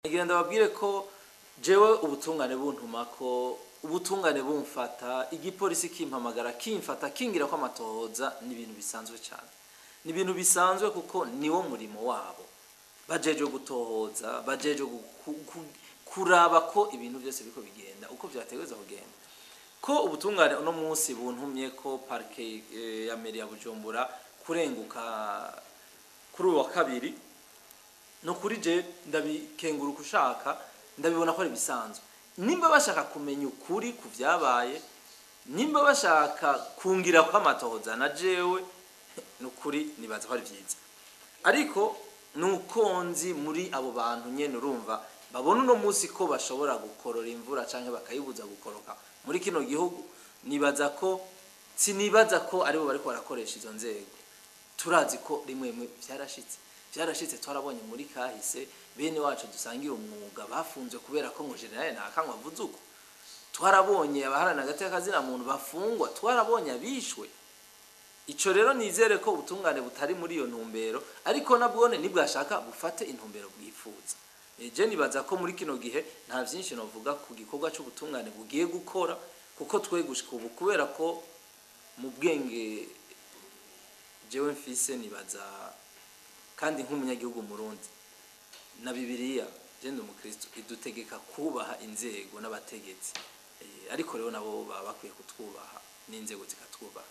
Nagira ndababwire ko jewe ubutungane buntuma ko ubutungane bumfata, igipolisi kimpamagara, kimfata, kingira ko amatohoza, ni ibintu bisanzwe cyane. Ni ibintu bisanzwe kuko niwo murimo wabo. Bajeje gutohoza, bajeje kuraba ko ibintu byose biko bigenda uko byategerezwa kugenda. Ko ubutungane uno munsi buntumye ko parquet ya mairie ya Bujumbura kurenguka kuri uyu wa kabiri, no kuri je ndabikenguruka, ushaka ndabibona ko ari bisanzwe. Nimba bashaka kumenya ukuri ku vyabaye, nimba bashaka kungira ko amatohoza na jewe, nukuri nibaza ko ari vyiza. Ariko nuko nzi muri abo bantu nyene, urumva babona uno munsi ko bashobora gukorora imvura canke bakayibuza gukoroka muri kino gihugu, nibaza ko, sinibaza ko aribo bariko barakoresha izo nzego. Turazi ko rimwe rimwe vyarashitse, twarabonye muri kahise bene wacu dusangira umwuga bafunzwe kubera ko ngo général ntakanywa avuze uko. Twarabonye abaharana hagati y'akazina muntu bafungwa, twarabonye abishwe. Ico rero nizere ko ubutungane butari muri iyo ntumbero, ariko nabwone nibwashaka bufate intumbero bwifuza. Je nibaza ko muri kino gihe nta vyinshi novuga ku gikorwa c'ubutungane bugiye gukora, kuko twe gushika ubu, kubera ko mu bwenge jewe mfise, nibaza kandi nk'umunyagihugu murundi, na Bibiliya, je ndi umukristo, idutegeka kubaha inzego n'abategetsi. Ariko rero nabo baba bakwiye kutwubaha n'inzego zikatwubaha.